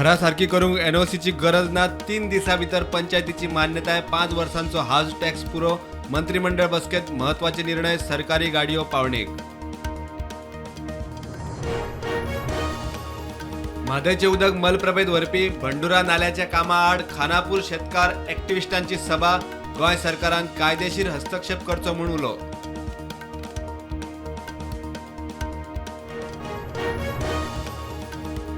घरा सारकी करूंक एनओसीची गरज ना. 3 दिसां भितर पंचायतीची मान्यताय. 5 वर्सांचो हावस टॅक्स पुरो. मंत्रिमंडळ बसकेत म्हत्वाचे निर्णय. सरकारी गाडयो पावणेक. म्हादयचें उदक मलप्रभेत व्हरपी भंडुरा नाल्याच्या कामा आड खानापूर शेतकार ॲक्टिव्हिस्टांची सभा. गोंय सरकारान कायदेशीर हस्तक्षेप करचो म्हूण उलो.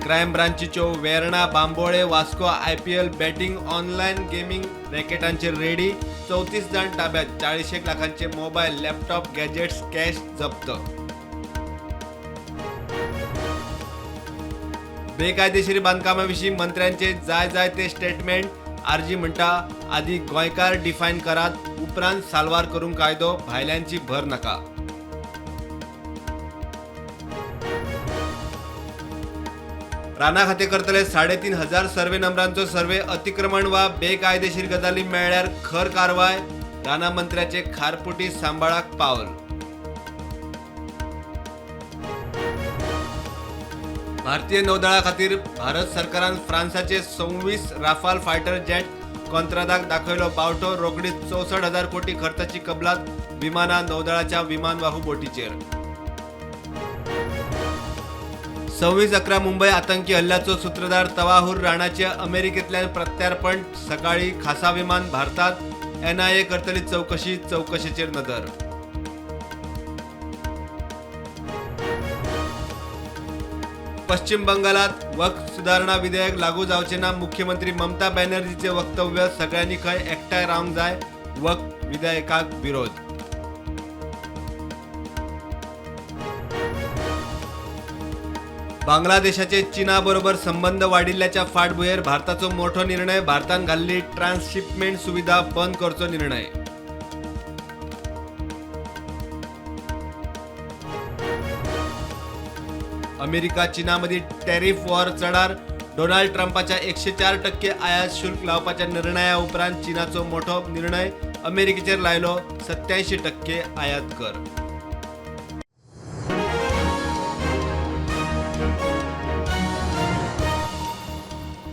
क्रायम ब्रांचीच्यो Verna, Bambolim, Vasco IPL betting, online gaming रॅकेटांचेर ready. 34 जाण ताब्यात. 40 लाखांचे मोबायल, लॅपटॉप, गॅजेट्स, कॅश जप्त. बेकायदेशीर बांदकामाविशीं मंत्र्यांचे जाय जाय ते स्टेटमेंट. आरजी म्हणटा, आदी गोंयकार डिफायन करात, उपरांत साल्वार करूंक कायदो, भायल्यांची भर नाका. राना खातें करतले 3500 सर्वे नंबरांचो सर्वे. अतिक्रमण वा बेकायदेशीर गजाली मेळ्ळ्यार खर कारवाय. राना मंत्र्याचे खारपुटी सांबाळाक पावल. भारतीय नौदळा खातीर भारत सरकारान फ्रांसाचे 26 राफाल फायटर जेट कॉन्त्रादाक दाखयलो बावटो. रोखडीच 64,000 कोटी खर्चाची कबलात. विमानां नौदळाच्या विमानवाहू बोटीचेर. 26/11 मुंबय आतंकी हल्ल्याचो सूत्रधार तवाहूर राणाचे अमेरिकेंतल्यान प्रत्यार्पण. सकाळी खासा विमान भारतात. एनआयए करतली चवकशी. चवकशेचेर नदर. पश्चिम बंगालात वक्फ सुदारणा विधेयक लागू जावचें ना. मुख्यमंत्री ममता बॅनर्जीचे वक्तव्य. सगळ्यांनी खंय एकठांय रावंक जाय. वक्फ विधेयकाक विरोध. बांगलादेशाचे चीना बरोबर संबंद वाडिल्ल्याच्या फाटभुंयेर भारताचो मोठो निर्णय. भारतान घाल्ली ट्रान्सशिपमेंट सुविधा बंद करचो निर्णय. अमेरिका चीनामदीं टॅरिफ वॉर चडार. डोनाल्ड ट्रंपाच्या 104% आयात शुल्क लावपाच्या निर्णया उपरांत चीनाचो मोठो निर्णय. अमेरिकेचेर लायलो 87% आयात कर.